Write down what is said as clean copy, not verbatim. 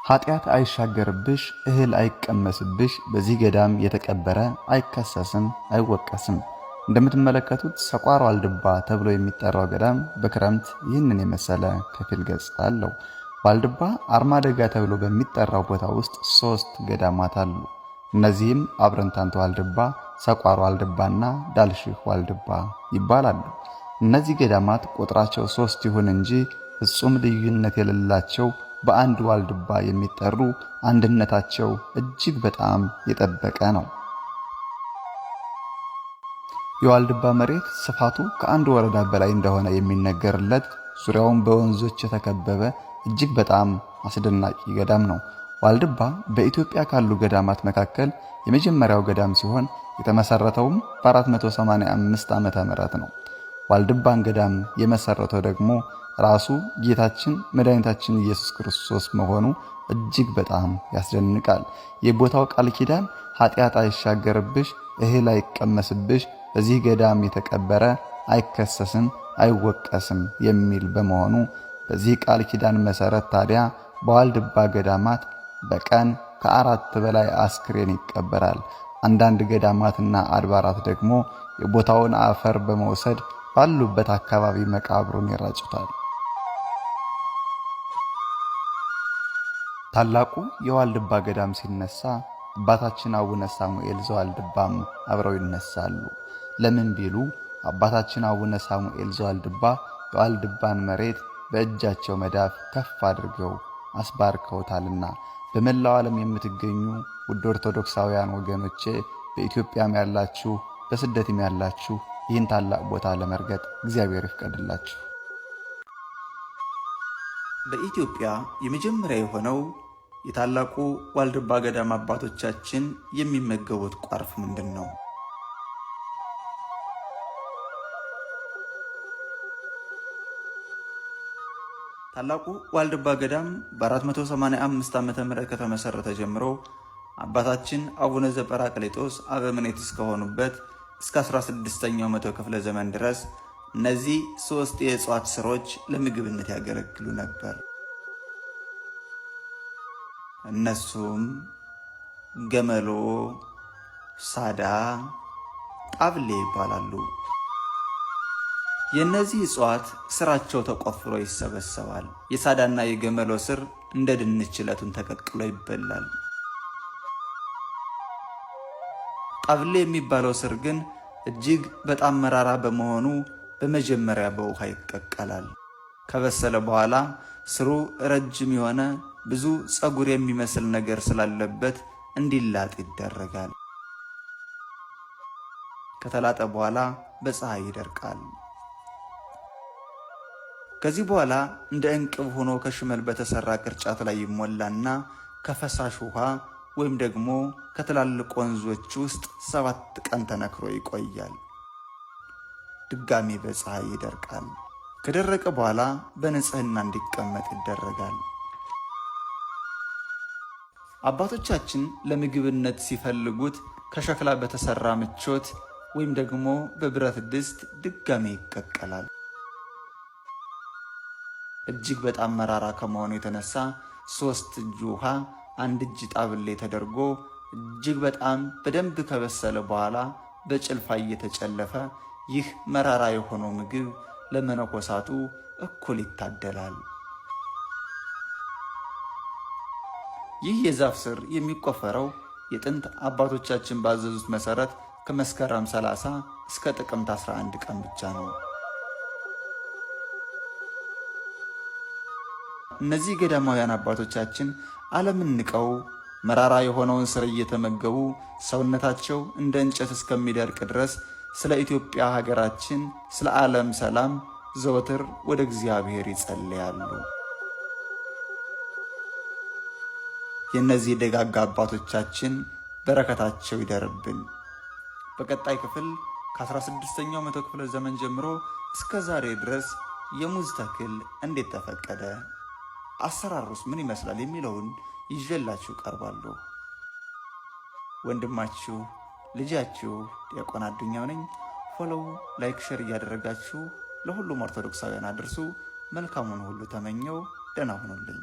ኃጢአት አይሻገርብሽ፣ እህል አይቀመስብሽ፣ በዚህ ገዳም የተቀበረ አይከሰስም፣ አይወቀስም። እንደምትመለከቱት ሰቋር ዋልድባ ተብሎ የሚጠራው ገዳም በክረምት ይህንን የመሰለ ከፊል ገጽታ አለው። ዋልድባ አርማደጋ ተብሎ በሚጠራው ቦታ ውስጥ ሶስት ገዳማት አሉ። እነዚህም አብረንታንት ዋልድባ፣ ሰቋር ዋልድባና ዳልሽህ ዋልድባ ይባላሉ። እነዚህ ገዳማት ቁጥራቸው ሶስት ይሁን እንጂ ፍጹም ልዩነት የሌላቸው በአንድ ዋልድባ የሚጠሩ አንድነታቸው እጅግ በጣም የጠበቀ ነው። የዋልድባ መሬት ስፋቱ ከአንድ ወረዳ በላይ እንደሆነ የሚነገርለት ዙሪያውን በወንዞች የተከበበ እጅግ በጣም አስደናቂ ገዳም ነው። ዋልድባ በኢትዮጵያ ካሉ ገዳማት መካከል የመጀመሪያው ገዳም ሲሆን የተመሰረተውም በ485 ዓመተ ምህረት ነው። ዋልድባን ገዳም የመሰረተው ደግሞ ራሱ ጌታችን መድኃኒታችን ኢየሱስ ክርስቶስ መሆኑ እጅግ በጣም ያስደንቃል። የቦታው ቃል ኪዳን ኃጢአት አይሻገርብሽ፣ እህል አይቀመስብሽ፣ በዚህ ገዳም የተቀበረ አይከሰስም፣ አይወቀስም የሚል በመሆኑ በዚህ ቃል ኪዳን መሰረት ታዲያ በዋልድባ ገዳማት በቀን ከአራት በላይ አስክሬን ይቀበራል። አንዳንድ ገዳማትና አድባራት ደግሞ የቦታውን አፈር በመውሰድ ባሉበት አካባቢ መቃብሩን ይረጩታል። ታላቁ የዋልድባ ገዳም ሲነሳ አባታችን አቡነ ሳሙኤል ዘዋልድባም አብረው ይነሳሉ። ለምን ቢሉ አባታችን አቡነ ሳሙኤል ዘዋልድባ የዋልድባን መሬት በእጃቸው መዳፍ ከፍ አድርገው አስባርከውታልና። በመላው ዓለም የምትገኙ ውድ ኦርቶዶክሳውያን ወገኖቼ፣ በኢትዮጵያም ያላችሁ በስደትም ያላችሁ ይህን ታላቅ ቦታ ለመርገጥ እግዚአብሔር ይፍቀድላችሁ። በኢትዮጵያ የመጀመሪያ የሆነው የታላቁ ዋልድባ ገዳም አባቶቻችን የሚመገቡት ቋርፍ ምንድን ነው? ታላቁ ዋልድባ ገዳም በ485 ዓ ም ከተመሠረተ ጀምሮ አባታችን አቡነ ዘጰራቅሊጦስ አበምኔት እስከሆኑበት እስከ 16ኛው መቶ ክፍለ ዘመን ድረስ እነዚህ ሦስት የእጽዋት ስሮች ለምግብነት ያገለግሉ ነበር። እነሱም ገመሎ፣ ሳዳ፣ ጣብሌ ይባላሉ። የእነዚህ እጽዋት ስራቸው ተቆፍሮ ይሰበሰባል። የሳዳና የገመሎ ስር እንደ ድንች ዕለቱን ተቀቅሎ ይበላል። ጣብሌ የሚባለው ስር ግን እጅግ በጣም መራራ በመሆኑ በመጀመሪያ በውሃ ይቀቀላል። ከበሰለ በኋላ ስሩ ረጅም የሆነ ብዙ ፀጉር የሚመስል ነገር ስላለበት እንዲላጥ ይደረጋል። ከተላጠ በኋላ በፀሐይ ይደርቃል። ከዚህ በኋላ እንደ እንቅብ ሆኖ ከሽመል በተሰራ ቅርጫት ላይ ይሞላና ከፈሳሽ ውሃ ወይም ደግሞ ከትላልቅ ወንዞች ውስጥ 7 ቀን ተነክሮ ይቆያል። ድጋሚ በፀሐይ ይደርቃል። ከደረቀ በኋላ በንጽህና እንዲቀመጥ ይደረጋል። አባቶቻችን ለምግብነት ሲፈልጉት ከሸክላ በተሰራ ምቾት ወይም ደግሞ በብረት ድስት ድጋሚ ይቀቀላል። እጅግ በጣም መራራ ከመሆኑ የተነሳ 3 እጅ ውሃ 1 እጅ ጣብሌ ተደርጎ እጅግ በጣም በደንብ ከበሰለ በኋላ በጭልፋ እየተጨለፈ ይህ መራራ የሆነው ምግብ ለመነኮሳቱ እኩል ይታደላል። ይህ የዛፍ ስር የሚቆፈረው የጥንት አባቶቻችን ባዘዙት መሰረት ከመስከረም 30 እስከ ጥቅምት 11 ቀን ብቻ ነው። እነዚህ ገዳማውያን አባቶቻችን ዓለምን ንቀው መራራ የሆነውን ስር እየተመገቡ ሰውነታቸው እንደ እንጨት እስከሚደርቅ ድረስ ስለ ኢትዮጵያ ሀገራችን፣ ስለ ዓለም ሰላም ዘወትር ወደ እግዚአብሔር ይጸልያሉ። የእነዚህ ደጋጋ አባቶቻችን በረከታቸው ይደርብን። በቀጣይ ክፍል ከ16ኛው መቶ ክፍለ ዘመን ጀምሮ እስከ ዛሬ ድረስ የሙዝ ተክል እንዴት ተፈቀደ፣ አሰራሩስ ምን ይመስላል የሚለውን ይዤላችሁ ቀርባለሁ። ወንድማችሁ ልጃችሁ ዲያቆን አዱኛው ነኝ። Follow፣ like፣ share እያደረጋችሁ ለሁሉም ኦርቶዶክሳውያን አድርሱ። መልካሙን ሁሉ ተመኘው። ደህና ሁኑልኝ።